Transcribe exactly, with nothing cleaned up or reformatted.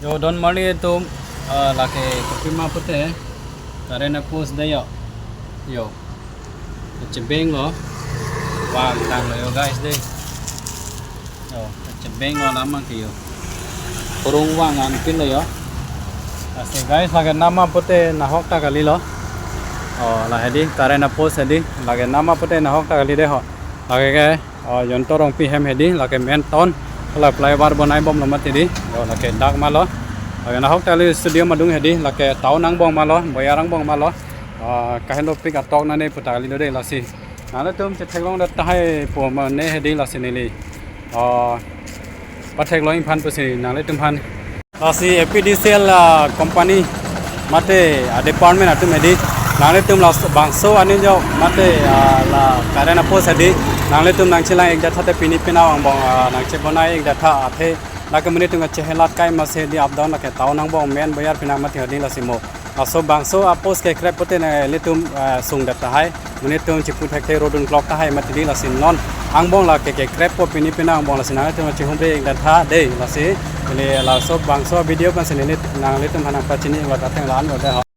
Yo, don marli atum, ah, lake kopima pute, current apost dei yo. Yo. Chebeng lo. Vangtang lo yo guys dei. Yo, chebeng lo lam abang ke yo. Kurung vang anpin lo yo. Lasi guys, lake nama pute nahok ta kali lo. Oh, la hedi, current apost hedi. Lake nama pute nahok ta kali dei ho. Lake ke, oh, Yonto Rongpi hem hedi, lake main town. La flyover bonai bom lo mati dei. Yo, lake dak ma lo. Lake nahok ta kali studio ma adung hedi, lake town angbong ma lo, boyar angbong ma lo. Ah, kaheno pik atok nane pu ta kali lo dei lasi. Nanglitum chetheklong det tahai pu mane hedi lasi neli. Ah, patheklong iphan pusi nanglitum aphan. Lasi A P D C L, ah, company mate, ah, department atum hedi. Nanglitum labangso anijok mate, ah, la current apost hedi. Nanglitum nangchelang ik det tha te pini penang angbong, ah, nangchebonai ik det tha athe. Lake monit atum kachehelat kai masi hedi up down lake town angbong main boyar penang mati hedi lasi mo. Laso bangso apost kekrep pute nanglitum, eh, sung det tahai. Monit atum chipu thekthe rodun klok tahai mati dei lasi non angbong lake kekrep po pini penang angbong lasi nanglitum chihumri ik det tha dei lasi. Ili laso bangso video kan si neli nanglitum aphan nangpachini ik lo ta ateng la-an lo dei ho.